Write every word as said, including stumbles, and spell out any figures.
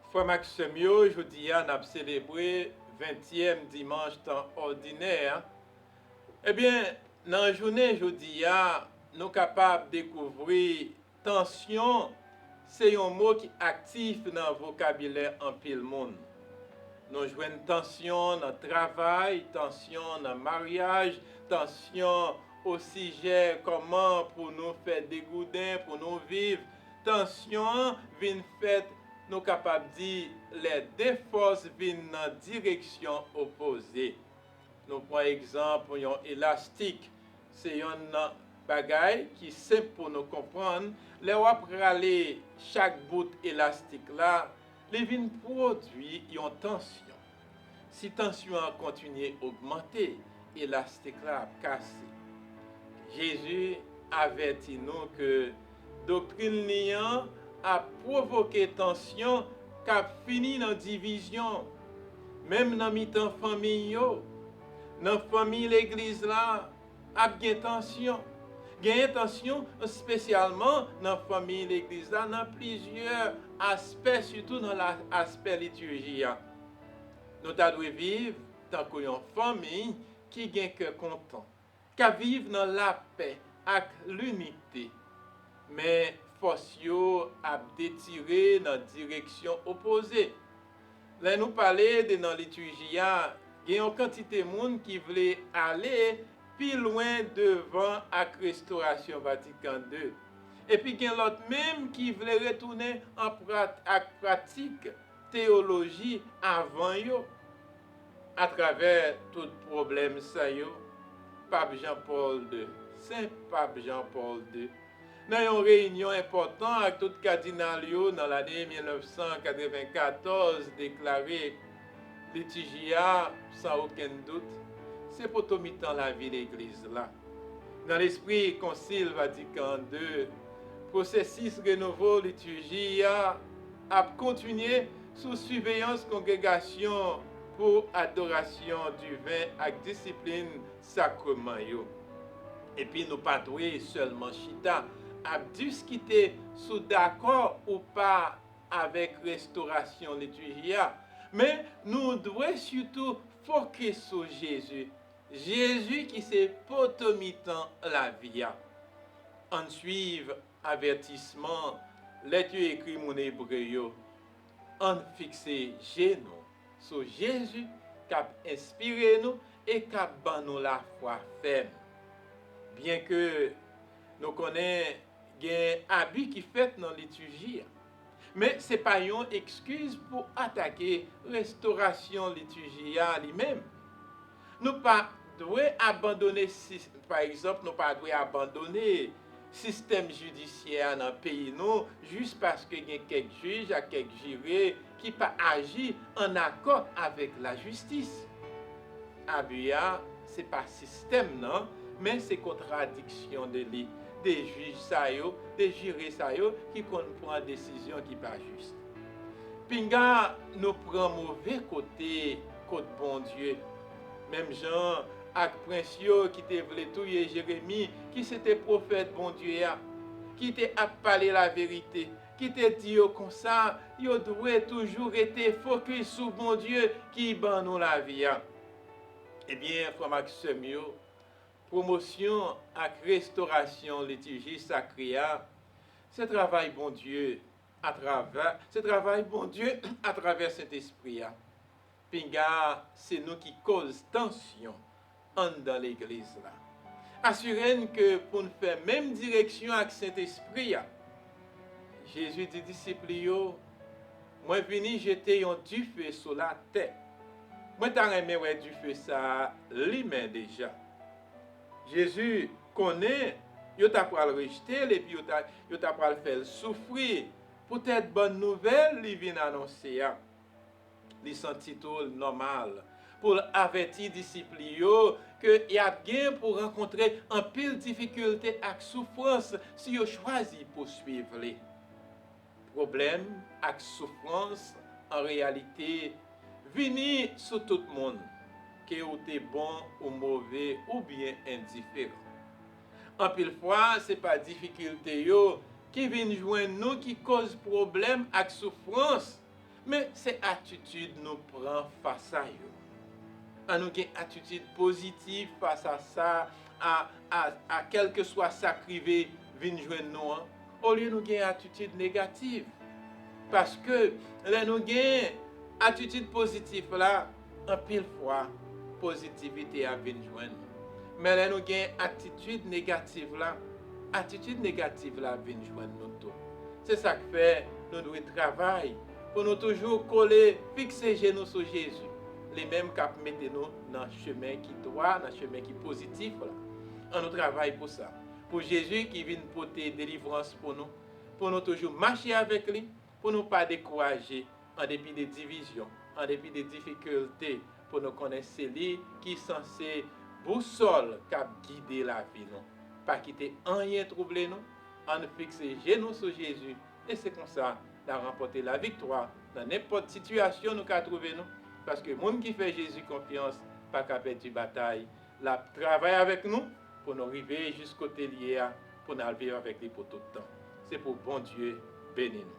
Frè m ak sè m yo, jodi a n ap selebre ventyèm dimanch tan òdinè a. Ebyen, nan jounen jodi a, nou kapab dekouvri tansyon se yon mo ki aktif nan vokabilè anpil moun. Nou jwenn tansyon nan travay, tansyon nan maryaj, tansyon osijè kòman pou nou fè degouden, pou nou viv. Tansyon an vin fèt, nou kapab di, lè de fòs vin nan direksyon opoze. Nou pran egzanp yon elastik. Se yonn nan bagay ki senp pou nou konprann. Lè w ap rale chak bout elastik la, li vin pwodui yon tansyon. Si tansyon an kontinye ogmante, elastik la ap kase. Jezi avèti nou ke doktrin li an ap pwovoke tansyon k ap fini nan divizyon, menm nan mitan fanmi yo. Nan fanmi legliz la, ap gen tansyon. Genyen tansyon espesyalman nan fanmi legliz la, nan plizyè aspè, sitou nan la- aspè litirji a. Nou ta dwe viv tankou yon fanmi ki gen kè kontan, k ap viv nan lapè ak linite. Men fòs yo ap detire nan direksyon opoze. Lè nou pale de nan litirji a, gen yon kantite moun ki vle ale pi lwen devan ak Restorasyon Vatikan de. Epi gen lòt menm ki vle retounen an prat- ak pratik teyoloji avan yo. Atravè tout pwoblèm sa yo, Pap Jan Pòl de, Sen Pap Jan Pòl de, nan yon reyinyon enpòtan ak tout kadinal yo nan lane mil nèf san katrevennkatòz, deklare, litirji a, san okenn dout, se poto mitan lavi legliz la. Nan lespri Konsil Vatikan de, pwosesis renouvo litirji a ap kontinye sou siveyans kongregasyon pou adorasyon diven ak disiplin sakreman yo. Epi nou pa dwe sèlman chita ap diskite sou dakò ou pa avèk restorasyon litirji a, men nou dwe sitou fokis sou Jezi. Jezi ki se poto mitan lavi a. Ann swiv avètisman lèt yo ekri moun Ebre yo. Ann fikse je nou sou Jezi k ap enspire nou e k ap ban nou lafwa fèm. Byenke nou konnen gen abi ki fèt nan litirji a, men se pa yon ekskiz pou atake restorasyon litirji a li menm. Nou pa dwe abandone, si- pa egzanp, nou pa dwe abandone sistèm jidisyè a nan peyi nou jis paske gen kèk jij ak kèk jire ki pa aji ann akò avèk lajistis. Abi a, se pa sistèm nan, men se kontradiksyon de li, de jij sa yo, de jire sa yo ki konn pran desizyon ki pa jis. Pinga nou pran move kote kot Bondye, menm jan ak prens yo ki te vle touye Jeremi, ki se te pwofèt Bondye a, ki te ap pale laverite, ki te di yo konsa yo dwe toujou rete fokis sou Bondye ki ban nou lavi a. Ebyen, frè m ak sè m yo, pwomosyon ak restorasyon litirji sakre a, se travay Bondye atravè, se travay Bondye atravè Sentespri a. Pinga se nou ki koz tansyon anndan legliz la. Asire n ke pou n fè menm direksyon ak Sentespri a. Jezi di disip li yo, mwen vini jete yon dife sou latè. Mwen ta renmen wè dife sa a limen deja. Jezi konnen yo ta pral rejte l epi yo ta, yo ta pral fè l soufri poutèt bòn nouvèl li vin anonse a. Li santi tou l nòmal pou l avèti disip li yo ke y ap gen pou rankontre anpil difikilte ak soufrans si yo chwazi pou swiv li. Pwoblèm ak soufrans, an reyalite, vini sou tout moun, ke w te bon ou move oubyen endiferan. Anpil fwa, se pa difikilte yo ki vin jwenn nou ki koz pwoblèm ak soufrans, Men se atitid nou pran fas a yo. An nou gen atitid pozitif fas a sa, a, a, a kèlkeswa sa k rive vin jwenn nou an, olye nou gen atitid negatif. Paske lè nou gen atitid pozitif la, anpil fwa, pozitivite a vin jwenn nou. Men lè nou gen atitid negatif la, atitid negatif la vin jwenn nou tou. Se sa k fè nou dwe travay pou nou toujou kole, fikse je nou sou Jezi, li menm k ap mete nou nan chemen ki dwa, nan chemen ki pozitif la. An nou travay pou sa. Pou Jezi ki vin pote delivrans pou nou, pou nou toujou mache avèk li, pou nou pa dekouraje, an depi de divizyon, an depi de difikilte, pou nou konnen se li ki sanse bousòl k ap gide lavi nou. Pa kite anyen twouble nou, ann fikse je nou sou Jezi, e se konsa n a ranpòte laviktwa nan nenpòt sitiyasyon nou ka twouve nou, paske moun ki fè Jezi konfyans pa ka pèdi batay, l ap travay avèk nou pou nou rive jis kote l ye a, pou n al viv avèk li pou tout tan. Se pou Bondye beni nou.